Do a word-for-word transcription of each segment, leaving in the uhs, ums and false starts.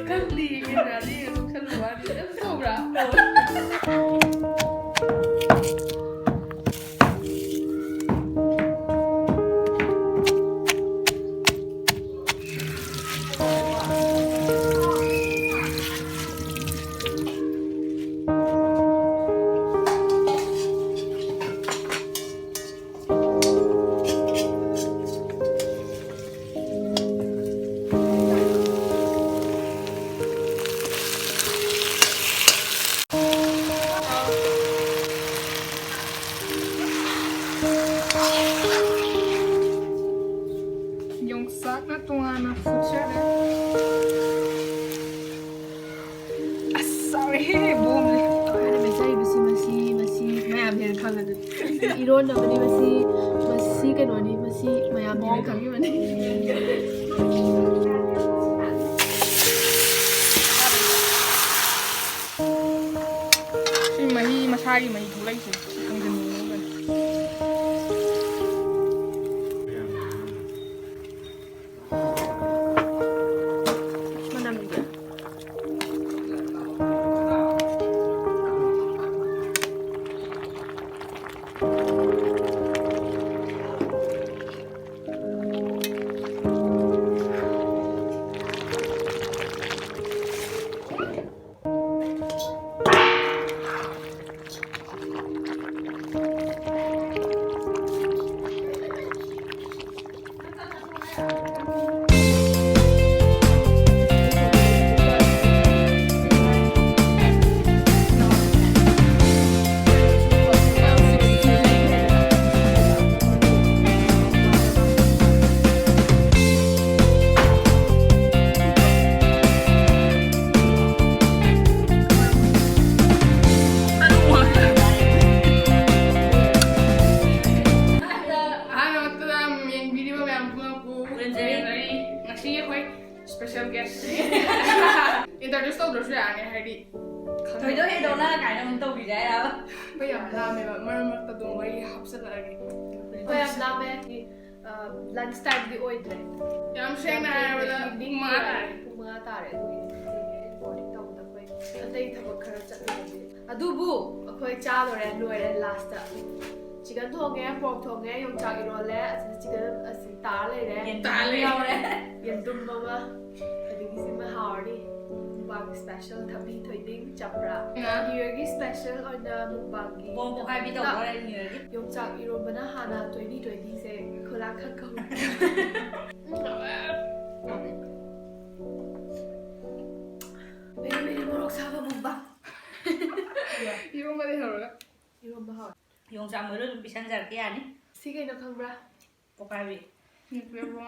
ꯈꯪꯗꯦ, ꯀꯦꯃꯦꯔꯥꯗ ꯌꯦꯡꯉ ꯅꯣꯛꯁꯜꯂꯨ ꯋꯥꯅꯤ꯫ ꯅꯪꯁꯨ ꯇꯧꯕ꯭ꯔꯥ? ꯌꯣꯡꯆꯥꯛꯅ ꯇꯣꯉꯥꯟꯅ ꯐꯨꯠꯆꯔꯦ꯫ ꯑꯁ, ꯆꯥꯎꯔꯦꯍꯦ, ꯕꯣꯝꯁꯦ꯫ ꯑꯩꯈꯣꯏꯅ ꯃꯦꯠꯆꯔꯤꯕꯁꯤ ꯃꯁꯤ, ꯃꯁꯤ ꯃꯌꯥꯝ ꯍꯦꯟꯅ ꯈꯪꯉꯗꯤ꯫ ꯏꯔꯣꯟꯅꯕꯅꯤ ꯃꯁꯤ, ꯃꯁꯤ ꯀꯩꯅꯣꯅꯤ, ꯃꯁꯤ ꯃꯌꯥꯝ ꯍꯦꯟꯅ ꯈꯪꯉꯤꯕꯅꯤ꯫ ꯁꯤ ꯃꯍꯤ, ꯃꯁꯥꯒꯤ ꯃꯍꯤ ꯊꯣꯛꯂꯛꯏꯁꯦ ꯊꯥꯡꯖꯤꯟꯕꯤꯔꯒ꯫ ꯃꯅꯝꯗꯤ꯫ ꯑꯍꯥꯟꯕ ꯃꯛꯇꯗ ꯌꯦꯡꯕꯤꯔꯤꯕ ꯃꯌꯥꯝ ꯄꯨꯝꯅꯃꯛꯄꯨ ꯈꯨꯔꯨꯝꯖꯔꯤ꯫ ꯈꯨꯔꯨꯝꯖꯔꯤ꯫ ꯉꯁꯤ ꯑꯩꯈꯣꯏ special guest introduce ꯇꯧꯗ꯭ꯔꯁꯨ ꯌꯥꯔꯅꯤ, ꯍꯥꯏꯗꯤ ꯊꯣꯏꯗꯣꯛ ꯍꯦꯟꯗꯣꯛꯅ ꯀꯥꯏꯅ ꯑꯃꯨꯛ ꯇꯧꯕꯤꯁꯦ ꯍꯥꯏꯔꯕ? ꯑꯩꯈꯣꯏ ꯌꯥꯝ ꯂꯥꯝꯃꯦꯕ, ꯃꯔꯛ ꯃꯔꯛꯇ ꯑꯗꯨꯝ ꯋꯥꯔꯤ ꯍꯥꯞꯆꯜꯂꯛꯑꯒꯦ꯫ ꯑꯩꯈꯣꯏ ꯌꯥꯝ ꯂꯥꯝꯃꯦ꯫ ꯑ, ꯂꯟꯆ ꯇꯥꯏꯝꯗꯤ ꯑꯣꯏꯗ꯭ꯔꯦ꯫ ꯌꯥꯝ ꯁꯦꯡꯅ ꯍꯥꯏꯔꯕꯗ Evening ꯄꯨꯡ ꯃꯉꯥ ꯇꯥꯔꯦ꯫ ꯄꯨꯡ ꯃꯉꯥ ꯇꯥꯔꯦ꯫ ꯑꯗꯨꯒꯤ ꯃꯣꯔꯅꯤꯡ ꯇꯧꯕꯗ ꯑꯩꯈꯣꯏ ꯑꯇꯩ ꯊꯕꯛ ꯈꯔ ꯆꯠꯂꯨꯕꯒꯤ꯫ ꯑꯗꯨꯕꯨ ꯑꯩꯈꯣꯏ ꯆꯥ ꯂꯣꯏꯔꯦ, ꯂꯣꯏꯔꯦ꯫ ꯂꯥꯁꯇ ꯆꯤꯀꯟ ꯊꯣꯡꯉꯦ, ꯄꯣꯔꯛ ꯊꯣꯡꯉꯦ, ꯌꯣꯡꯆꯥꯛ ꯏꯔꯣꯜꯂꯦ꯫ ꯑꯁꯤꯗ ꯆꯤꯀꯟ ꯑꯁꯤ ꯇꯥꯔ ꯂꯩꯔꯦ꯫ ꯌꯦꯟ ꯇꯥꯔ ꯂꯩꯔꯦ꯫ ꯌꯦꯟꯗꯨꯝ ꯑꯃ꯫ ꯑꯗꯒꯤ ꯁꯤꯃ ꯍꯥꯎꯔꯅꯤ꯫ ꯃꯨꯛꯕꯥꯡ ꯁ꯭ꯄꯦꯁꯦꯜ ꯊꯕꯤ ꯊꯣꯏꯗꯤꯡ ꯆꯝꯄ꯭ꯔꯥ꯫ ꯉꯥ꯫ ꯅ꯭ꯌꯨ ꯌꯔꯒꯤ ꯁ꯭ꯄꯦꯁꯦꯜ ꯑꯣꯏꯅ ꯃꯨꯛꯕꯥꯡꯒꯤ ꯕꯣꯝ ꯄꯣꯈꯥꯏꯕꯤ ꯇꯧꯗꯣꯔꯦ ꯅ꯭ꯌꯨ ꯌꯔꯒꯤ꯫ ꯌꯣꯡꯆꯥꯛ ꯏꯔꯣꯝꯕꯅ ꯍꯥꯟꯅ ꯇ꯭ꯋꯦꯟꯇꯤ ꯇ꯭ꯋꯦꯟꯇꯤꯁꯦ ꯈꯨꯂꯥꯡ ꯈꯪꯍꯧꯔꯦ꯫ ꯃꯤꯅꯤ ꯃꯤꯅꯤ ꯃꯣꯔꯣꯛ ꯁꯥꯕ ꯃꯨꯛꯕꯥꯡ꯫ ꯏꯔꯣꯝꯕꯗꯤ ꯍꯧꯔꯒ꯫ ꯏꯔꯣꯝꯕ ꯍꯥꯎꯔꯦ꯫ ꯌꯣꯡꯆꯥꯛ ꯃꯔꯨ ꯑꯗꯨꯝ ꯄꯤꯁꯟꯖꯔꯛꯀꯦ ꯌꯥꯅꯤ꯫ ꯁꯤ ꯀꯩꯅꯣ ꯈꯪꯕ꯭ꯔꯥ? ꯄꯣꯈꯥꯏꯕꯤ꯫ ꯅꯨꯄꯤꯔꯣ꯫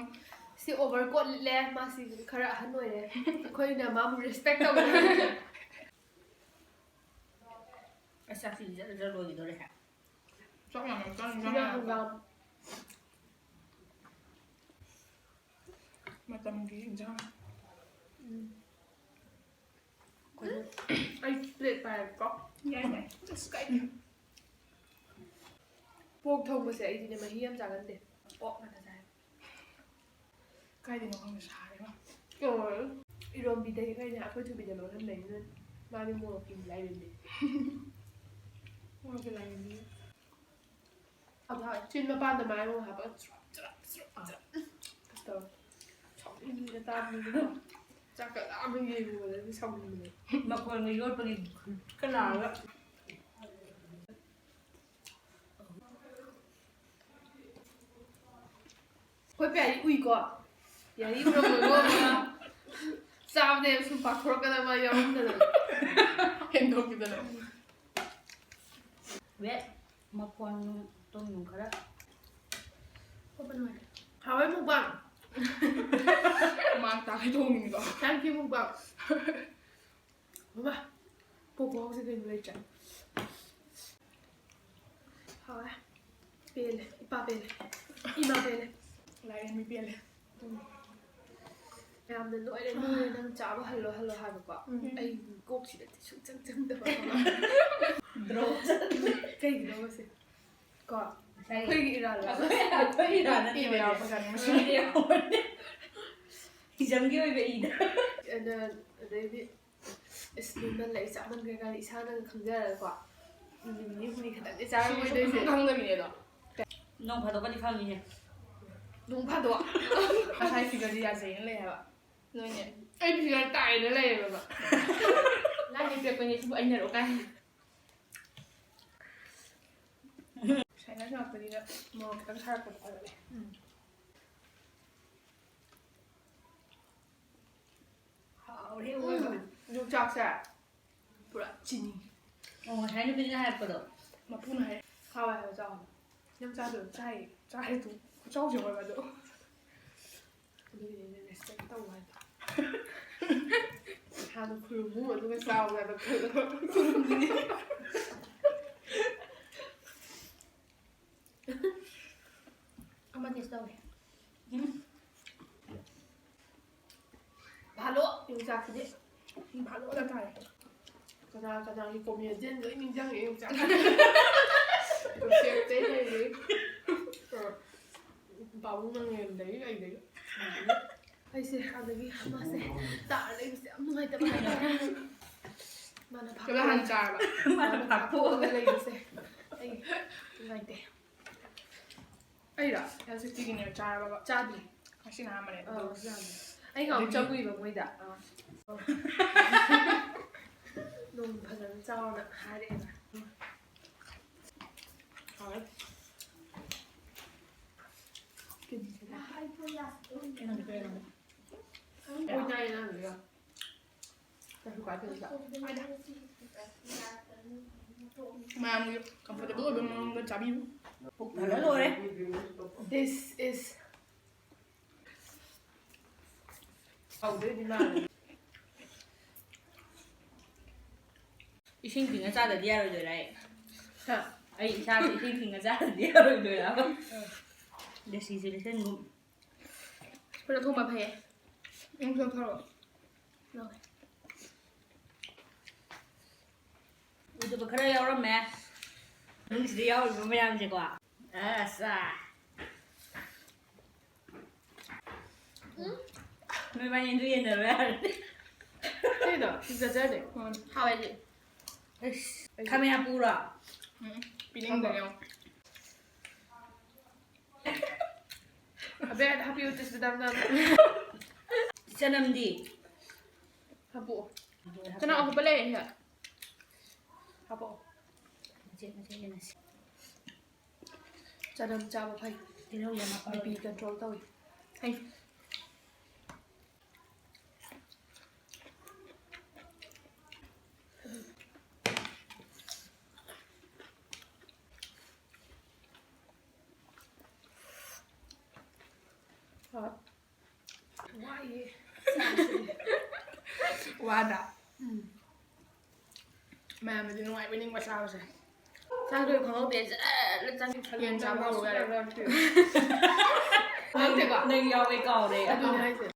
ꯁꯤ ꯑꯣꯚꯔ ꯀꯣꯠ ꯂꯤꯠꯂꯦ꯫ ꯃꯥꯁꯤ ꯈꯔ ꯑꯍꯟ ꯑꯣꯏꯔꯦ꯫ ꯑꯩꯈꯣꯏꯅ ꯃꯥꯕꯨ ꯔꯦꯁꯄꯦꯛ ꯇꯧꯒꯗꯕꯅꯤ꯫ ꯑꯁ ꯆꯥꯛꯁꯤ ꯖꯔ ꯖꯔ ꯂꯣꯏꯈꯤꯗꯣꯔꯦ ꯍꯦ꯫ ꯆꯥꯛ ꯌꯥꯝ ꯌꯥꯝ ꯆꯥꯅꯨ, ꯁꯤꯅ ꯆꯥꯛ ꯌꯥꯝ ꯍꯪꯒꯥꯝ꯫ ꯃꯇꯝꯒꯤ ꯏꯟꯖꯥꯡ꯫ ꯎꯝ꯫ ꯑꯩ ꯄ꯭ꯂꯦꯠ ꯄꯥꯏꯔꯛꯀꯣ꯫ ꯌꯥꯏ ꯌꯥꯏ꯫ ꯑꯁ ꯀꯥꯏꯗꯦ꯫ ꯄꯣꯛ ꯊꯣꯡꯕꯁꯦ ꯑꯩꯗꯤꯅꯦ ꯃꯍꯤ ꯌꯥꯝ ꯆꯥꯒꯟꯗꯦ꯫ ꯑꯣꯛ ꯉꯥꯛꯇ ꯆꯥꯏ꯫ ꯀꯥꯏꯗꯅꯣ ꯈꯪꯗꯦ ꯁꯥꯔꯦꯕ꯫ ꯑꯣ, ꯏꯔꯣꯝꯕꯤꯗꯒꯤ ꯀꯩꯅ ꯑꯩꯈꯣꯏ ꯊꯣꯏꯕꯤꯗ ꯂꯧꯍꯟꯕꯅꯤꯅ ꯃꯥꯗꯤ ꯃꯣꯔꯣꯛꯀꯤ ꯂꯥꯏꯔꯦꯝꯕꯤ꯫ ꯃꯣꯔꯣꯛꯀꯤ ꯂꯥꯏꯔꯦꯝꯕꯤ꯫ ꯑꯗꯣ ꯆꯤꯟ ꯃꯄꯥꯟꯗ ꯃꯥꯏ ꯃꯣꯔꯣꯛ ꯍꯥꯞꯄꯒ ꯆꯨꯔꯞ ꯆꯨꯔꯞ ꯆꯨꯔꯞ ꯆꯨꯔꯞ ꯇꯧꯔ ꯁꯥꯎꯅꯤꯡꯉꯤꯗ ꯇꯥꯕꯅꯤꯀꯣ꯫ ꯆꯥꯛꯀ ꯂꯥꯝꯃ ꯌꯦꯡꯉꯨꯕꯗꯗꯤ ꯁꯥꯎꯅꯤꯡꯕꯅꯦ꯫ ꯃꯈꯣꯟꯒ ꯌꯣꯠꯄꯒꯤ ꯀꯅꯥꯒ꯫ ꯑꯩꯈꯣꯏ ꯄꯤꯌꯥꯔꯤ ꯎꯏꯀꯣ꯫ ꯄꯤꯌꯥꯔꯤ ꯎꯔꯝꯕꯗꯣ ꯆꯥꯕꯗ ꯁꯨꯝ ꯄꯥꯊꯣꯔꯛꯀꯗꯕ ꯌꯥꯎꯔꯝꯗꯅ꯫ ꯍꯦꯟꯗꯣꯛꯈꯤꯗꯅ꯫ ꯋꯦꯠ ꯃꯈꯣꯟ ꯇꯨꯝ ꯈꯔ꯫ ꯈꯣꯠꯄ ꯅꯨꯡꯉꯥꯏꯇꯦ꯫ ꯍꯥꯎꯋꯦ ꯃꯨꯛꯕꯥꯡ꯫ ꯃꯥꯡ ꯇꯥꯒꯦ ꯊꯣꯡꯉꯤꯅꯤꯀꯣ꯫ Thank you mukbang. ꯃꯃꯥ, ꯄꯣꯛ ꯈꯨꯍꯥꯎꯁꯦ ꯀꯩꯅꯣ ꯂꯩꯇ꯭ꯔꯦ꯫ ꯍꯥꯎꯋꯦ꯫ ꯄꯦꯜꯂꯦ꯫ ꯏꯄꯥ ꯄꯦꯜꯂꯦ꯫ ꯏꯃꯥ ꯄꯦꯜꯂꯦ꯫ ꯂꯥꯏꯔꯦꯝꯕꯤ ꯄꯦꯜꯂꯦ꯫ ꯃꯌꯥꯝꯅ ꯂꯣꯏꯔꯦ, ꯂꯣꯏꯔꯦ, ꯅꯪ ꯆꯥꯕ ꯍꯜꯂꯣ, ꯍꯜꯂꯣ ꯍꯥꯏꯕꯀꯣ꯫ ꯎꯝ꯫ ꯑꯩ ꯀꯣꯛꯁꯤꯗꯗꯤ ꯁꯨꯡꯆꯪ ꯆꯪꯗꯕ꯫ ꯗ꯭ꯔꯣ꯫ ꯀꯩꯒꯤꯅꯣ ꯃꯁꯦ? ꯀꯣ, ꯑꯩꯈꯣꯏꯒꯤ ꯏꯔꯥꯜꯂꯣ? ꯑꯩꯈꯣꯏ ꯏꯔꯥꯜ ꯅꯠꯇꯦ, ꯏꯕ ꯌꯥꯎꯔꯛꯄꯖꯥꯠꯅꯤ ꯃꯁꯤ꯫ ꯏꯕ ꯌꯥꯎꯔꯛꯄꯅꯦ꯫ Examꯒꯤ ꯑꯣꯏꯕ ꯏꯗ꯫ ꯑꯗ-, ꯑꯗꯩꯗꯤ, ꯑꯁ, ꯅꯣꯏꯃꯜꯂꯦ, ꯑꯩ ꯆꯥꯃꯟꯈ꯭ꯔꯦ ꯀꯥꯏꯅ ꯏꯁꯥꯅꯒ ꯈꯪꯖꯔꯒꯀꯣ, ꯅꯨꯃꯤꯠ ꯅꯤꯅꯤ ꯍꯨꯝꯅꯤ ꯈꯛꯇꯪꯗꯤ ꯆꯥꯔꯝꯃꯣꯏꯗꯣꯏꯁꯦ꯫ ꯁꯨꯡꯈꯪ ꯈꯪꯗꯕꯤꯅꯦ ꯑꯗꯣ꯫ ꯅꯣꯡ ꯐꯥꯗꯣꯛꯀꯗꯤ ꯈꯪꯉꯤꯅꯦ꯫ ꯅꯣꯡ ꯐꯥꯗꯣꯛ꯫ ꯉꯁꯥꯏ figure ꯌꯥꯖꯩꯅ ꯂꯩ ꯍꯥꯏꯕ꯫ ꯅꯣꯏꯅꯦ꯫ ꯑꯩ figure ꯇꯥꯏꯅ ꯂꯩꯌꯦꯕ꯫ ꯂꯥꯏꯅ ꯄꯤꯔꯛꯄꯅꯦ ꯁꯤꯕꯨ ꯑꯩꯅꯔꯣ ꯀꯥꯏ꯫ Sinus ꯉꯥꯛꯇꯅꯤꯅ ꯃꯣꯔꯣꯛ ꯈꯤꯇꯪ ꯁꯥꯔꯛꯄꯗꯣ ꯐꯖꯅꯦ꯫ ꯎꯝ꯫ ꯍꯥꯎꯔꯦ ꯑꯣꯏꯕ꯫ ꯎꯝ, ꯌꯣꯡꯆꯥꯛꯁꯦ ꯄꯨꯔꯥ ꯆꯤꯅꯤ꯫ ꯑꯣ, ꯉꯁꯥꯏ ꯅꯨꯄꯤꯗꯨꯅ ꯍꯥꯏꯔꯛꯄꯗꯣ꯫ ꯃꯄꯨꯅ ꯍꯥꯏꯔꯦ, "ꯍꯥꯎꯋꯦ ꯍꯥꯏꯕ ꯆꯥꯎ ꯍꯥꯏꯕ꯫" ꯅꯪ ꯆꯥꯗꯣꯏꯔꯣ? ꯆꯥꯏ, ꯆꯥꯏ ꯑꯗꯨ꯫ ꯈꯨꯆꯥꯎꯁꯦ ꯑꯣꯏꯕ ꯑꯗꯣ꯫ ꯑꯗꯨꯒꯤꯅꯦ ꯑꯩꯅ respect ꯇꯧ ꯍꯥꯏꯗꯣ꯫ ꯍꯥꯟꯅ ꯈꯨꯔꯨꯝꯃꯨ, ꯑꯗꯨꯒ ꯆꯥꯎ ꯍꯥꯏꯕ ꯈꯜꯂꯣ꯫ ꯈꯨꯔꯨꯝꯗꯣꯏꯅꯦ꯫ ꯑꯃ taste ꯇꯧꯒꯦ꯫ ꯎꯝ꯫ ꯚꯥꯂꯣ ꯌꯣꯡꯆꯥꯛꯁꯤꯗꯤ꯫ ꯚꯥꯂꯣꯗ ꯇꯥꯔꯦ꯫ ꯀꯅꯥ ꯀꯅꯥꯒꯤ comedian ꯂꯣꯏ ꯅꯤꯡꯁꯤꯡꯉꯦ ꯌꯣꯡꯆꯥꯛ꯫ ꯎꯆꯦꯛꯇꯩ ꯂꯩꯔꯦ꯫ ꯑ, ꯄꯥꯕꯨꯡ ꯅꯪꯉꯦꯟꯗꯒꯤ ꯀꯩꯗꯒꯤ꯫ ꯑꯩꯁꯦ ꯑꯗꯒꯤ ꯃꯥꯁꯦ ꯇꯥꯔ ꯂꯩꯕꯁꯦ ꯌꯥꯝ ꯅꯨꯡꯉꯥꯏꯇꯕ ꯍꯥꯏꯇꯥꯔꯦ꯫ ꯃꯥꯅ ꯀꯩꯅꯣ ꯍꯥꯟꯅ ꯆꯥꯔꯕ? ꯃꯥꯅ ꯐꯥꯛꯇꯣꯛꯑꯒ ꯂꯩꯕꯁꯦ ꯑꯩ ꯅꯨꯡꯉꯥꯏꯇꯦ꯫ ꯑꯩꯔꯣ? L sixty-ꯒꯤꯅꯦ ꯆꯥꯔꯕꯕ? ꯆꯥꯗ꯭ꯔꯤ꯫ ꯉꯁꯤꯅ ꯑꯍꯥꯟꯕꯅꯦ꯫ ꯑꯥ, ꯑꯗꯨ ꯉꯁꯤꯅ ꯑꯍꯥꯟꯕꯅꯦ꯫ ꯑꯩ ꯉꯍꯥꯟꯃꯨꯛ ꯑꯗꯨ ꯆꯪ- ꯆꯪꯉꯨꯏꯕ ꯃꯣꯏꯗ꯫ ꯑꯥ꯫ ꯅꯣꯡ ꯐꯖꯅ ꯆꯥꯎꯅ ꯍꯥꯏꯔꯛꯑꯦꯕ꯫ ꯍꯥꯎꯋꯦ꯫ ꯀꯩꯅꯣꯗꯤ ꯀꯩꯅꯣ? ꯑꯣꯏꯅꯥꯏ ꯅꯪꯒꯤꯗꯣ꯫ ꯃꯌꯥꯝꯒꯤ comfortable ꯑꯣꯏꯕ ꯃꯑꯣꯡꯗ ꯆꯥꯕꯤꯌꯨ꯫ ꯄꯨꯛ ꯊꯜꯂ ꯂꯣꯏꯔꯦ꯫ This is ꯍꯧꯗꯣꯏꯅꯤ ꯃꯥ꯫ ꯏꯁꯤꯡ ꯇꯤꯡꯉ ꯆꯥꯗꯗꯤ ꯌꯥꯔꯣꯏꯗꯣꯏꯔꯥ ꯑꯩ? ꯍꯥ? ꯑꯩ ꯏꯁꯥꯁꯦ ꯏꯁꯤꯡ ꯇꯤꯡꯉ ꯆꯥꯗꯗꯤ ꯌꯥꯔꯣꯏꯗꯣꯏꯔꯥ? ꯑꯥ꯫ ꯗꯦꯁꯤꯁꯦ ꯂꯩꯁꯟꯒꯨꯝ꯫ ꯈꯔ ꯊꯣꯡꯕ ꯐꯩꯌꯦ꯫ ꯎꯝ, ꯊꯣꯡ ꯊꯣꯡ꯫ ꯂꯧꯔꯦ꯫ ꯎꯗꯕ ꯈꯔ ꯌꯥꯎꯔꯝꯃꯦ꯫ ꯃꯅꯨꯡꯁꯤꯗ ꯌꯥꯎꯔꯤꯕ ꯃꯌꯥꯝꯁꯦꯀꯣ꯫ ꯑꯁ꯫ ꯎꯝ? ꯅꯣꯏꯕꯥꯅꯤ ꯑꯗꯨ ꯌꯦꯟꯅꯔꯣ ꯌꯥꯔꯦ꯫ ꯀꯩꯅꯣ? ꯁꯤ ꯆꯠꯆꯗꯦ꯫ ꯎꯝ, ꯍꯥꯎꯋꯦ ꯑꯗꯨ꯫ ꯑꯁ, ꯈꯥꯃꯦꯟ ꯍꯥꯞꯄꯨꯔꯣ? ꯎꯝ, ꯄꯤꯅꯤꯡꯗ꯭ꯔꯦ ꯌꯦꯡꯉꯣ꯫ ꯍꯥꯞꯄꯦ, ꯍꯥꯞꯄꯤꯌꯨ, ꯇꯤꯁꯇꯨ ꯗꯝ ꯗꯝ꯫ ꯆꯅꯝꯗꯤ? ꯍꯥꯞꯄꯛꯑꯣ꯫ ꯆꯅꯝ ꯑꯐꯨꯠꯄ ꯂꯩꯌꯦ ꯁꯤꯗ꯫ ꯍꯥꯞꯄꯛꯑꯣ꯫ ꯃꯆꯦꯠ ꯃꯆꯦꯠ ꯌꯦꯡꯉꯁꯤ꯫ ꯆꯅꯝ ꯆꯥꯕ ꯐꯩ꯫ ꯇꯤꯜꯍꯧ ꯌꯥꯝ ꯍꯥꯞꯄꯛꯑꯣ꯫ ꯕꯤ ꯄꯤ ꯀꯟꯇ꯭ꯔꯣꯜ ꯇꯧꯏ꯫ ꯐꯩ꯫ ꯍꯣꯏ꯫ ꯋꯥꯏꯌꯦ꯫ ꯋꯥꯗ꯭ꯔꯥ? ꯎꯝ꯫ ꯃꯌꯥꯝꯅꯗꯤ ꯅꯨꯡꯉꯥꯏꯕꯣꯏ ꯅꯤꯡꯕ ꯆꯥꯕꯁꯦ꯫ ꯆꯥꯛꯇꯣ ꯈꯪꯍꯧꯗꯦ, ꯖꯔ ꯆꯪꯉꯤ꯫ ꯌꯦꯟ ꯆꯥꯕ ꯍꯧꯔꯣ ꯌꯥꯔꯦ꯫ ꯅꯠꯇꯦꯕ꯫ ꯅꯪ ꯌꯥꯎꯋꯦ ꯀꯥꯎꯔꯦ꯫ ꯑꯗꯨꯅꯦ ꯍꯥꯏꯁꯦ꯫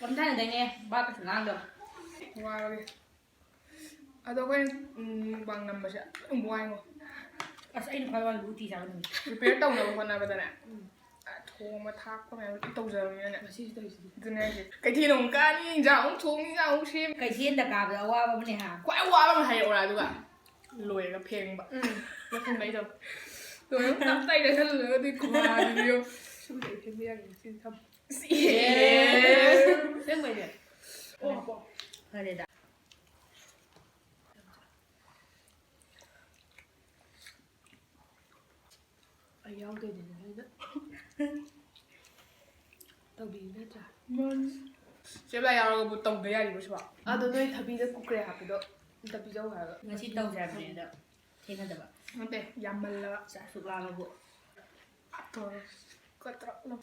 ꯀꯝꯊꯥꯅꯗꯩꯅꯦ, ꯚꯥꯞ ꯀꯩꯁꯨ ꯉꯥꯡꯗꯕ꯫ ꯋꯥꯔꯦ꯫ ꯑꯗꯣ ꯑꯩꯈꯣꯏꯅ, ꯎꯝ, ꯃꯨꯛꯕꯥꯡ ꯅꯝꯕꯁꯦ ꯑꯗꯨꯝ ꯋꯥꯏꯉꯣ꯫ ꯑꯁ, ꯑꯩꯅ ꯈ꯭ꯋꯥꯏ ꯋꯥꯏꯕ ꯎꯇꯤ ꯆꯥꯕ ꯅꯨꯃꯤꯠ꯫ Prepare ꯇꯧꯅꯕ ꯍꯣꯠꯅꯕꯗꯅꯦ꯫ ꯎꯝ꯫ ꯑ, ꯊꯣꯡꯕ ꯊꯥꯛꯄ ꯃꯌꯥꯝꯗꯣ ꯂꯣꯏ ꯇꯧꯖꯕꯅꯤꯅꯅꯦ꯫ ꯉꯁꯤꯁꯨ ꯇꯧꯔꯤꯁꯤꯗꯤ꯫ ꯑꯗꯨꯅꯦ ꯍꯥꯏꯁꯦ꯫ ꯀꯩꯊꯦꯜ ꯑꯃꯨꯛ ꯀꯥꯅꯤ, ꯏꯟꯖꯥꯡ ꯑꯃꯨꯛ ꯊꯣꯡꯅꯤ, ꯏꯟꯖꯥꯡ ꯑꯃꯨꯛ ꯁꯦꯝ-꯫ ꯀꯩꯊꯦꯜꯗ ꯀꯥꯕꯗ ꯑꯋꯥꯕ ꯑꯃꯅꯦ ꯍꯥ꯫ ꯈ꯭ꯋꯥꯏ ꯑꯋꯥꯕ ꯑꯃ ꯍꯥꯏꯔꯛꯑꯣꯔꯥ ꯑꯗꯨꯒ? ꯎꯝ꯫ ꯂꯣꯏꯔꯒ ꯐꯦꯡꯕ꯫ ꯎꯝ꯫ ꯂꯣꯏꯔꯒ ꯇꯞ ꯇꯥꯏ ꯆꯥꯁꯤꯜꯂꯨꯔꯒꯗꯤ ꯈꯨꯍꯥꯗꯨꯗꯤ ꯌꯦꯡꯉꯨ꯫ ꯁꯨꯝꯗ ꯑꯩ ꯐꯦꯡꯕ ꯌꯥꯒꯦ, ꯉꯁꯤꯗꯤ ꯊꯝꯃꯣ꯫ ꯁꯤ-꯫ ꯑꯦ꯫ ꯑꯁꯦꯡꯕꯩꯅꯦ꯫ ꯑꯣ꯫ ꯐꯔꯦꯗ꯫ ꯑꯩ ꯌꯥꯎꯗꯣꯏꯅꯦ ꯅꯣꯏꯅ ꯇꯧꯕꯤꯌꯨ ꯅꯠꯇ꯭ꯔꯥ? ꯃꯥꯅꯤ꯫ ꯆꯦ ꯕꯂꯥ ꯌꯥꯎꯔꯒꯕꯨ ꯇꯧꯗ ꯌꯥꯔꯤꯕꯣ ꯁꯤꯕꯣ? ꯑꯗꯣ ꯅꯣꯏ ꯊꯕꯤꯗ ꯀꯨꯀ꯭ꯔꯦ ꯍꯥꯞꯄꯗꯣ ꯑꯝꯇ ꯄꯤꯖꯧ ꯍꯥꯏꯕ꯫ ꯉꯁꯤ ꯇꯧꯁꯦ ꯍꯥꯏꯕꯅꯦ ꯑꯗꯣ ꯊꯦꯡꯅꯗꯕ꯫ ꯅꯠꯇꯦ, ꯌꯥꯝꯃꯜꯂꯕ꯫ ꯆꯥꯛ ꯑꯁꯨꯛ ꯂꯥꯝꯃꯕꯨ꯫ ꯀꯇ꯭ꯔꯛ ꯂꯥꯎ꯫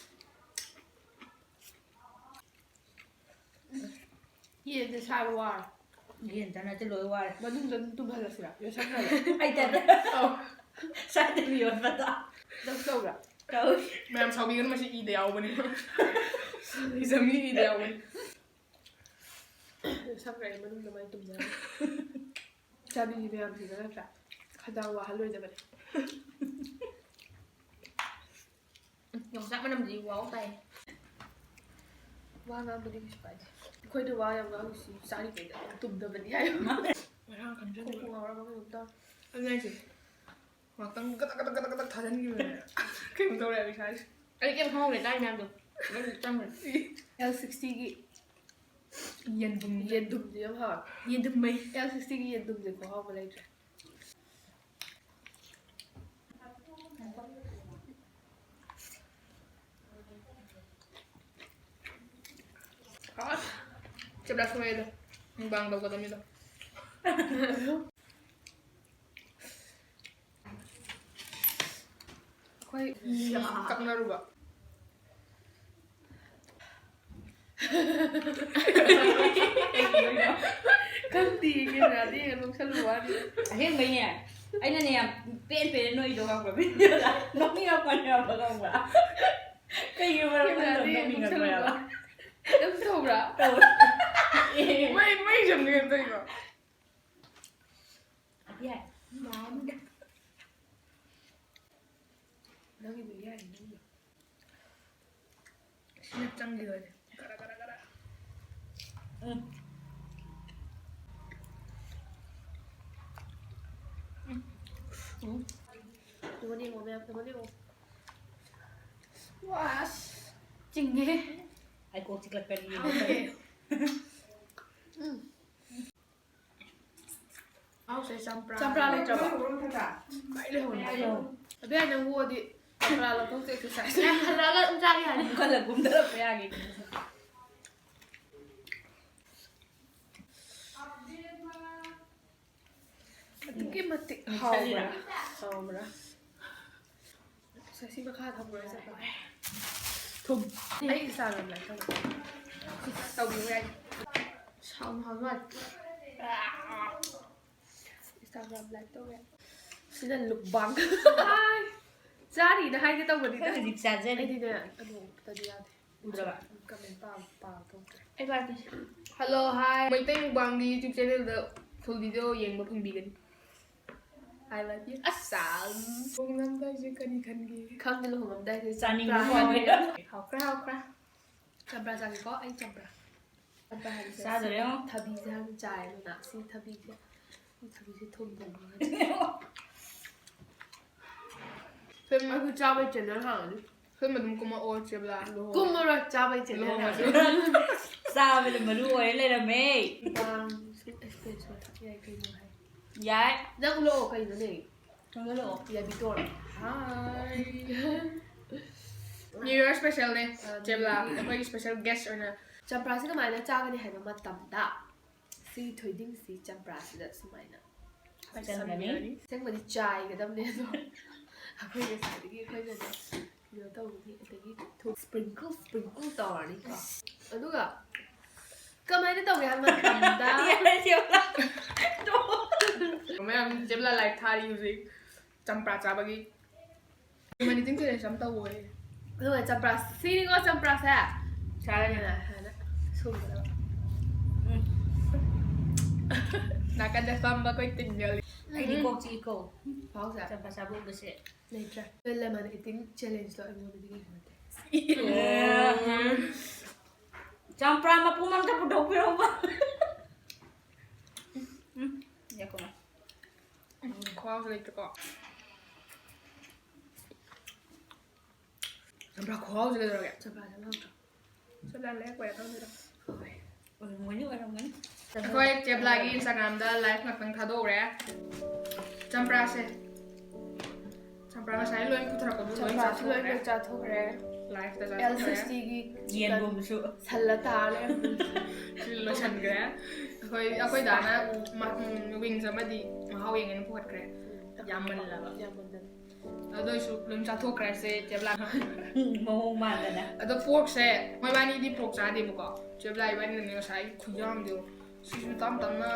ꯌꯦꯟꯁꯦ ꯁꯥꯏꯕ ꯋꯥꯔꯦ꯫ ꯌꯦꯟꯇ ꯅꯠꯇꯦ, ꯂꯣꯏ ꯋꯥꯔꯦ꯫ ꯃꯅꯨꯡꯗ ꯑꯗꯨꯝ ꯇꯨꯝꯍꯜꯂꯁꯤꯔꯥ? ꯌꯣꯠꯁꯟꯈ꯭ꯔꯒ꯫ ꯑꯩ ꯇꯜꯂꯦ꯫ ꯑꯧ꯫ ꯁ꯭ꯋꯥꯏꯗ ꯌꯣꯠꯄꯗꯣ꯫ ꯅꯪ ꯇꯧꯕ꯭ꯔꯥ? ꯇꯧꯏ꯫ ꯃꯌꯥꯝ ꯁꯥꯎꯕꯤꯒꯅꯨ, ꯃꯁꯤ ꯏꯗ ꯌꯥꯎꯕꯅꯤ꯫ ꯏꯖꯝꯒꯤ ꯏꯗ ꯌꯥꯎꯕꯅꯤ꯫ ꯌꯣꯠꯁꯟꯈ꯭ꯔꯒ ꯃꯅꯨꯡꯗ ꯃꯥꯏ ꯇꯨꯝꯖꯔꯅꯤ꯫ ꯆꯥꯕꯤ ꯃꯌꯥꯝꯁꯤꯅ ꯅꯠꯇ꯭ꯔꯥ? ꯈꯗꯥꯡ ꯋꯥꯍꯜꯂꯣꯏꯗꯕꯅꯤ꯫ ꯌꯣꯡꯆꯥꯛ ꯃꯅꯝꯗꯤ ꯋꯥꯎ ꯇꯥꯏ꯫ ꯋꯥ ꯉꯥꯡꯕꯗꯤ ꯀꯩꯁꯨ ꯀꯥꯏꯗꯦ꯫ ꯑꯩꯈꯣꯏꯅ ꯋꯥ ꯌꯥꯝ ꯉꯥꯡꯉꯤꯁꯤ ꯆꯥꯔꯤꯉꯩꯗ ꯌꯥꯝ ꯇꯨꯝꯗꯕꯅꯤ ꯍꯥꯏꯕ꯫ ꯉꯔꯥꯡ ꯈꯟꯖꯜꯂꯨꯔꯦ꯫ ꯈꯣꯡ ꯉꯥꯎꯔꯕ ꯀꯩꯅꯣꯝ ꯇꯧꯔꯦ꯫ ꯑꯗꯨꯅ ꯑꯩꯁꯦ ꯉꯥꯛꯇꯪ ꯒꯗꯛ ꯒꯗꯛ ꯒꯗꯛ ꯒꯗꯛ ꯊꯥꯖꯤꯟꯈꯤꯕꯅꯦ꯫ ꯀꯩꯅꯣ ꯇꯧꯔꯦ ꯍꯥꯏꯕ ꯏꯁꯥꯁꯦ꯫ ꯑꯩ ꯀꯩꯝ ꯈꯪꯍꯧꯗ꯭ꯔꯦ ꯆꯥꯔꯤ ꯃꯌꯥꯝꯗꯣ꯫ ꯂꯣꯏ ꯆꯪꯈ꯭ꯔꯦ꯫ ꯑꯦꯜ ꯁꯤꯛꯁꯇꯤꯒꯤ ꯌꯦꯟꯗꯨꯝ꯫ ꯌꯦꯟꯗꯨꯝꯗꯤ ꯌꯥꯝ ꯍꯥꯎꯋꯦ꯫ ꯌꯦꯟꯗꯨꯝ ꯃꯩ꯫ ꯑꯦꯜ ꯁꯤꯛꯁꯇꯤꯒꯤ ꯌꯦꯟꯗꯨꯝꯁꯦ ꯈꯨꯍꯥꯎ ꯑꯃ ꯂꯩꯇ꯭ꯔꯦ꯫ ꯑꯁ! ꯆꯦꯞꯂꯥ ꯁꯣꯏꯔꯦꯗ꯫ ꯃꯨꯛꯕꯥꯡ ꯇꯧꯒꯗꯕꯅꯤꯗꯣ꯫ ꯑꯩꯈꯣꯏ ꯀꯛꯅꯔꯨꯕ꯫ ꯈꯪꯗꯦ, ꯀꯦꯃꯦꯔꯥꯗ ꯌꯦꯡꯉ ꯅꯣꯛꯁꯜꯂꯨ ꯋꯥꯅꯤ꯫ ꯑꯁꯦꯡꯕꯩꯅꯦ꯫ ꯑꯩꯅꯅꯦ ꯌꯥꯝ ꯄꯦꯟ ꯄꯦꯟꯅ ꯅꯣꯛꯏꯗꯣ ꯈꯪꯕ꯭ꯔꯥ? ꯚꯤꯗꯤꯑꯣꯗ ꯅꯣꯛꯅꯤꯡꯉꯛꯄꯅꯦ ꯌꯥꯝ ꯈꯪꯕ꯭ꯔꯥ? ꯀꯩꯒꯤ ꯃꯔꯝ ꯈꯪꯗꯕ ꯀꯦꯃꯦꯔꯥꯗ ꯌꯦꯡꯉ ꯅꯣꯛꯅꯤꯡꯉꯛꯄ꯭ꯔꯥ? ꯅꯣꯛꯁꯜꯂꯨ ꯋꯥꯅꯤ꯫ ꯅꯪꯁꯨ ꯇꯧꯕ꯭ꯔꯥ? ꯇꯧꯋꯦ꯫ ꯃꯩ, ꯃꯩ ꯆꯪꯉꯦ ꯀꯩꯅꯣ? ꯌꯥꯏ꯫ ꯅꯪꯒꯤꯗꯣ ꯌꯥꯏ, ꯅꯪꯒꯤꯗꯣ꯫ ꯁꯤꯅ ꯆꯪꯈꯤꯗꯣꯏꯅꯦ꯫ ꯒꯔ, ꯒꯔ, ꯒꯔ꯫ ꯎꯝ꯫ ꯎꯝ꯫ ꯎꯝ꯫ ꯅꯉꯣꯟꯗ ꯌꯦꯡꯉꯣ, ꯃꯌꯥꯝ, ꯅꯉꯣꯟꯗ ꯌꯦꯡꯉꯣ꯫ ꯋꯥꯁ! ꯆꯤꯡꯉꯦ꯫ ꯑꯩ ꯀꯣꯛ ꯆꯤꯛꯂꯛꯀꯅꯤ꯫ ꯍꯥꯎꯋꯦ꯫ ꯎꯝ꯫ ꯑꯍꯥꯎꯁꯦ ꯆꯝꯄ꯭ꯔꯥ꯫ ꯆꯝꯄ꯭ꯔꯥ ꯂꯩꯇ꯭ꯔꯕꯣ? ꯀꯥꯏ ꯂꯩꯍꯧꯔꯤꯅꯣ? ꯑꯗꯨ ꯌꯥꯏ, ꯅꯪ ꯑꯣꯛꯑꯗꯤ ꯆꯝꯄ꯭ꯔꯥ ꯂꯧꯊꯣꯛꯁꯦ exercise꯫ ꯌꯥꯝ ꯍꯜꯂꯛꯑꯒ ꯑꯗꯨꯝ ꯆꯥꯒꯦ ꯌꯥꯅꯤ꯫ ꯑꯃꯨꯛ ꯍꯜꯂꯛ ꯀꯨꯝꯊꯔꯛꯄ ꯌꯥꯒꯦ꯫ ꯑꯗꯨꯛꯀꯤ ꯃꯇꯤꯛ ꯍꯥꯎꯕ꯭ꯔꯥ? ꯃꯨꯛꯁꯜꯂꯤꯔꯥ? ꯍꯥꯎꯕ꯭ꯔꯥ? ꯁꯤ ꯃꯈꯥ ꯊꯝꯃꯨꯔꯣ, ꯑꯩ ꯆꯠꯂꯒꯦ꯫ ꯊꯨꯝ꯫ ꯑꯩ Instagram live ꯇꯧꯒꯦ꯫ ꯇꯧꯕꯤꯌꯨ ꯌꯥꯏ꯫ ꯁꯥꯎꯟ ꯍꯥꯎ ꯃꯥꯜꯂꯦ꯫ Instagram live ꯇꯧꯕ ꯌꯥꯏ꯫ ꯁꯤꯅ mukbang꯫ ꯆꯥꯔꯤꯅ ꯍꯥꯏꯒꯦ ꯇꯧꯕꯅꯤꯗ꯫ ꯈꯔ ꯈꯖꯤꯛ ꯆꯥꯖꯔꯤ꯫ ꯑꯩꯗꯤꯅꯦ, ꯑꯗꯨ ꯎꯕꯗꯗꯤ ꯌꯥꯗꯦ꯫ ꯎꯗ꯭ꯔꯕ? Comment ꯄꯥꯕ, ꯄꯥꯕ ꯊꯣꯛꯇ꯭ꯔꯦ꯫ ꯑꯩ ꯄꯥꯗꯦ꯫ Hello, hi꯫ Meitei mukbangꯒꯤ YouTube channelꯗ full video ꯌꯦꯡꯕ ꯐꯪꯕꯤꯒꯅꯤ꯫ I love you. ꯑꯁ꯫ ꯂꯨꯍꯣꯡꯂꯝꯗꯥꯏꯁꯦ ꯀꯔꯤ ꯈꯟꯒꯦ? ꯈꯪꯗꯦ, ꯂꯨꯍꯣꯡꯉꯝꯗꯥꯏꯁꯦ ꯆꯥꯅꯤꯡꯕ ꯆꯝꯄ꯭ꯔꯥ ꯐꯥꯎꯋꯦ꯫ ꯍꯥꯏꯕꯅꯦ꯫ ꯍꯥꯎꯈ꯭ꯔꯦ, ꯍꯥꯎꯈ꯭ꯔꯦ꯫ ꯆꯝꯄ꯭ꯔꯥ ꯆꯥꯒꯦꯀꯣ, ꯑꯩ ꯆꯝꯄ꯭ꯔꯥ꯫ ꯆꯝꯄ꯭ꯔꯥ ꯍꯥꯏꯕꯁꯦ ꯆꯥꯗ꯭ꯔꯦ, ꯌꯦꯡꯉꯣ꯫ ꯊꯕꯤꯁꯦ ꯍꯥꯟꯅ ꯆꯥꯏ, ꯑꯗꯨꯅ ꯁꯤ ꯊꯕꯤꯁꯦ, ꯁꯤ ꯊꯕꯤꯁꯦ ꯊꯨꯝ ꯊꯨꯝ ꯉꯥꯏ꯫ ꯐꯤꯂꯝ ꯑꯗꯨ ꯆꯥꯕꯩ ꯆꯦꯅꯦꯜ ꯍꯥꯡꯉꯅꯤ꯫ ꯐꯤꯂꯝ ꯑꯗꯨꯝ ꯀꯨꯝꯃꯛꯑꯣ, ꯆꯦꯕꯂꯥ, ꯂꯨꯍꯣꯡꯉꯣ꯫ ꯀꯨꯝꯃꯔꯣꯏ, ꯆꯥꯕꯩ ꯆꯦꯅꯦꯜ ꯂꯨꯍꯣꯡꯉꯁꯨ꯫ ꯍꯥꯡꯉꯅꯤ꯫ ꯆꯥꯕꯗ ꯃꯔꯨ ꯑꯣꯏꯔ ꯂꯩꯔꯝꯃꯦ꯫ ꯃꯥꯡꯁꯨ ꯑꯦꯛꯁꯄꯦꯟꯁ ꯌꯥꯏ ꯀꯩꯅꯣ ꯍꯥꯏ꯫ ꯌꯥꯏ꯫ ꯅꯪ ꯎꯠꯂꯛꯑꯣ ꯀꯩꯅꯣꯅꯦ? ꯈꯪꯒꯠꯂꯛꯑꯣ꯫ ꯌꯥꯕꯤꯇꯣꯔ꯫ Hi. New Year special ꯅꯦ, ꯆꯦꯕꯂꯥ꯫ ꯑꯩꯈꯣꯏꯒꯤ special guest ꯑꯣꯏꯅ꯫ ꯆꯝꯄ꯭ꯔꯥꯁꯦ ꯀꯃꯥꯏꯅ ꯆꯥꯒꯅꯤ ꯍꯥꯏꯕ ꯃꯇꯝꯗ, ꯁꯤ ꯊꯣꯏꯗꯤꯡꯁꯤ ꯆꯝꯄ꯭ꯔꯥꯁꯤꯗ ꯁꯨꯃꯥꯏꯅ ꯄꯥꯏꯁꯟꯒꯅꯤ꯫ ꯑꯁꯦꯡꯕꯗꯤ ꯆꯥꯏꯒꯗꯕꯅꯦ, ꯑꯗꯣ ꯑꯩꯈꯣꯏ ꯉꯁꯥꯏꯗꯒꯤ ꯑꯩꯈꯣꯏꯅꯅꯦ ꯀꯩꯅꯣ ꯇꯧꯕꯅꯤ, ꯑꯗꯒꯤ ꯊꯨꯝ sprinkle sprinkle ꯇꯧꯔꯅꯤꯀꯣ꯫ ꯑꯗꯨꯒ ꯀꯃꯥꯏꯅ ꯇꯧꯒꯦ ꯍꯥꯏꯕ ꯃꯇꯝꯗ, ꯃꯌꯥꯝ ꯆꯦꯕꯂꯥ live ꯊꯥꯔꯤ ꯍꯧꯖꯤꯛ꯫ ꯆꯝꯄ꯭ꯔꯥ ꯆꯥꯕꯒꯤ꯫ Human eating challenge ꯑꯃ ꯇꯧꯋꯣꯌꯦ꯫ ꯑꯗꯨꯒ ꯆꯝꯄ꯭ꯔꯥ, ꯁꯤꯅꯤꯀꯣ ꯆꯝꯄ꯭ꯔꯥꯁꯦ꯫ ꯆꯥꯔꯅꯤ꯫ ꯍꯥꯟꯅ ꯁꯨꯝꯕꯗ꯫ ꯅꯥꯀꯟꯗ ꯐꯝꯕ ꯑꯩꯈꯣꯏ ꯇꯤꯟꯒꯜꯂꯤ꯫ ꯑꯩꯗꯤ ꯀꯣꯛ ꯆꯤꯛꯏꯀꯣ꯫ ꯐꯥꯎꯁꯦ꯫ ꯆꯝꯄ꯭ꯔꯥ ꯆꯥꯕ ꯎꯕꯁꯦ꯫ ꯂꯩꯇ꯭ꯔꯦ꯫ Lemon eating challenge ꯗꯣ ꯑꯩꯉꯣꯟꯗꯗꯤ ꯀꯩꯁꯨ ꯅꯠꯇꯦ꯫ ꯆꯝꯄ꯭ꯔꯥ ꯃꯄꯨꯝ ꯑꯝꯇ ꯄꯨꯊꯣꯛꯄꯤꯔꯛꯎꯕ꯫ ꯎꯝ, ꯌꯥꯀꯣ꯫ ꯈꯨꯍꯥꯎꯁꯨ ꯂꯩꯇ꯭ꯔꯦꯀꯣ꯫ ꯆꯝꯄ꯭ꯔꯥ ꯈꯨꯍꯥꯎꯁꯦ ꯀꯩꯗꯧꯔꯒꯦ? ꯆꯝꯄ꯭ꯔꯥꯁꯦ ꯍꯥꯎꯇ꯭ꯔꯣ? ꯆꯝꯄ꯭ꯔꯥ ꯂꯩꯔꯛꯄꯩꯔꯥ ꯈꯪꯗꯦꯗ꯫ ꯍꯥꯎꯋꯦ꯫ ꯑꯣꯏꯔꯝꯒꯅꯤ, ꯑꯣꯏꯔꯝꯒꯅꯤ꯫ ꯑꯩꯈꯣꯏ ꯆꯦꯕꯂꯥꯒꯤ Instagram ꯗ live ꯉꯥꯛꯇꯪ ꯊꯥꯗꯣꯛꯎꯔꯦ꯫ ꯆꯝꯄ꯭ꯔꯥꯁꯦ꯫ ꯆꯝꯄ꯭ꯔꯥ ꯉꯁꯥꯏ ꯂꯣꯏ ꯄꯨꯊꯔꯛꯄꯗꯨ ꯂꯣꯏ ꯆꯝꯄ꯭ꯔꯥꯁꯨ ꯂꯣꯏ ꯆꯥꯊꯣꯛꯈ꯭ꯔꯦ꯫ ꯂꯣꯏ ꯆꯥꯊꯣꯛꯈ꯭ꯔꯦ꯫ Live ꯇ L ꯆꯥꯊꯣꯛꯈ꯭ꯔꯦ꯫ sixty ꯒꯤ ꯌꯦꯟꯒꯨꯝꯕꯁꯨ꯫ ꯁꯜꯂ ꯇꯥꯔꯦ꯫ ꯁꯤ ꯂꯣꯏꯁꯟꯈ꯭ꯔꯦ꯫ ꯑꯩꯈꯣꯏ, ꯑꯩꯈꯣꯏ ꯗꯥꯅ ꯃ-, ꯎꯝ, wings ꯑꯃꯗꯤ ꯃꯍꯥꯎ ꯌꯦꯡꯒꯦꯅ ꯄꯨꯈꯠꯈ꯭ꯔꯦ꯫ ꯌꯥꯝꯃꯜꯂꯕ꯫ ꯌꯥꯝꯃꯟꯗꯅ꯫ ꯑꯗꯨ ꯑꯣꯏꯁꯨ ꯑꯗꯨꯝ ꯆꯥꯊꯣꯛꯈ꯭ꯔꯁꯦ ꯆꯦꯕꯂꯥ꯫ ꯃꯑꯣꯡ ꯃꯥꯟꯗꯅ꯫ ꯑꯗꯣ pork ꯁꯦ ꯃꯣꯏꯕꯥꯅꯤꯗꯤ pork ꯆꯥꯗꯦꯕꯀꯣ꯫ ꯆꯦꯕꯂꯥ ꯏꯕꯥꯅꯤꯅꯅꯦ ꯉꯁꯥꯏ ꯈꯨꯌꯥꯝꯗꯣ꯫ ꯁꯤꯁꯨ ꯇꯞ ꯇꯞꯅ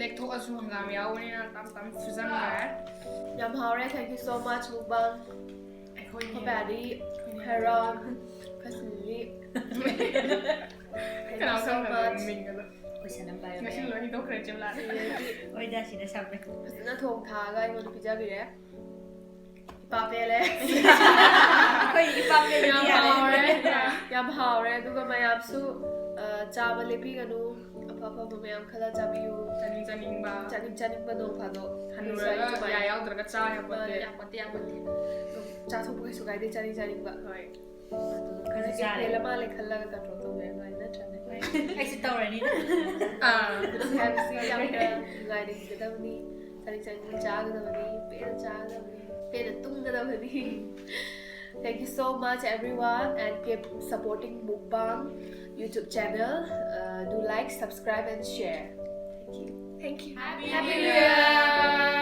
ꯂꯦꯛꯊꯣꯛꯑꯁꯨ ꯍꯪꯒꯥꯝ ꯌꯥꯎꯕꯅꯤꯅ ꯇꯞ ꯇꯞꯅ ꯐꯨꯖꯟꯈ꯭ꯔꯦ꯫ ꯌꯥꯝ ꯍꯥꯎꯔꯦ, thank you so much mukbang꯫ ꯑꯩꯈꯣꯏꯒꯤ ꯑꯩꯈꯣꯏ ꯄꯦꯔꯤ, ꯍꯦꯔꯣꯟ, ꯐꯦꯁꯤꯂꯤ꯫ Thank you ꯀꯅꯥ so ꯈꯪꯅꯕ much꯫ ꯃꯤꯡꯒꯗꯣ꯫ ꯀꯣꯏꯁꯟ ꯑꯃ ꯄꯥꯏꯔꯣ꯫ ꯉꯁꯤ ꯂꯣꯏ ꯍꯤꯗꯣꯛꯈ꯭ꯔꯦ ꯆꯦꯕꯂꯥ꯫ ꯍꯣꯏꯗ, ꯁꯤꯗ ꯁꯝꯃꯦ꯫ ꯐꯖꯅ ꯊꯣꯡ ꯊꯥꯛꯑꯒ ꯑꯩꯉꯣꯟꯗ ꯄꯤꯖꯕꯤꯔꯦ꯫ ꯏꯄꯥ ꯄꯦꯜꯂꯦ꯫ ꯑꯩꯈꯣꯏ ꯏꯄꯥ ꯄꯦꯜꯂꯦ꯫ ꯌꯥꯝ ꯍꯥꯎꯔꯦ꯫ ꯌꯥꯝ ꯍꯥꯎꯔꯦ꯫ ꯑꯗꯨꯒ ꯃꯌꯥꯝꯁꯨ ꯑ, ꯆꯥꯕ ꯂꯦꯞꯄꯤꯒꯅꯨ꯫ ꯑꯐ ꯑꯐꯕ ꯃꯌꯥꯝ ꯈꯜꯂ ꯆꯥꯕꯤꯌꯨ꯫ ꯆꯥꯅꯤꯡ ꯆꯥꯅꯤꯡꯕ꯫ ꯆꯥꯅꯤꯡ ꯆꯥꯅꯤꯡꯕ ꯅꯣꯡ ꯐꯥꯗꯣꯛ꯫ ꯍꯟꯅꯨꯔꯒ ꯑꯗꯨꯃꯥꯏꯅ ꯌꯥ ꯌꯥꯎꯗ꯭ꯔꯒ ꯆꯥ ꯌꯥꯄꯣꯠꯇꯦ꯫ ꯌꯥꯄꯣꯠꯇꯦ, ꯌꯥꯄꯣꯠꯇꯦ꯫ ꯑꯗꯨꯝ ꯆꯥꯊꯣꯛꯄ ꯀꯩꯁꯨ ꯀꯥꯏꯗꯦ, ꯆꯥꯅꯤꯡ ꯆꯥꯅꯤꯡꯕ꯫ ꯍꯣꯏ꯫ ꯈꯔꯁꯨ ꯍꯧꯖꯤꯛ ꯆꯥꯔꯦ꯫ ꯍꯦꯜꯂ ꯃꯥꯜꯂꯦ ꯈꯜꯂꯒ ꯀꯟꯇ꯭ꯔꯣꯜ ꯇꯧꯕꯤꯔ ꯂꯣꯏꯔꯦ, ꯅꯠꯇ꯭ꯔꯅꯦ? ꯑꯩꯁꯨ ꯇꯧꯔꯅꯤ꯫ ꯑꯥ꯫ ꯄꯨꯟꯁꯤ ꯍꯥꯏꯕꯁꯤ ꯌꯥꯝꯅ ꯅꯨꯡꯉꯥꯏꯅ ꯍꯤꯡꯒꯗꯕꯅꯤ꯫ ꯆꯥꯅꯤꯡ ꯆꯥꯅꯤꯡꯕ ꯆꯥꯒꯗꯕꯅꯤ, ꯄꯦꯟꯅ ꯆꯥꯒꯗꯕꯅꯤ, ꯄꯦꯟꯅ ꯇꯨꯝꯒꯗꯕꯅꯤ꯫ Thank you so much, everyone, and keep supporting Mukbang YouTube channel. Uh, do like, subscribe, and share. Thank you. Thank you. Happy New Year!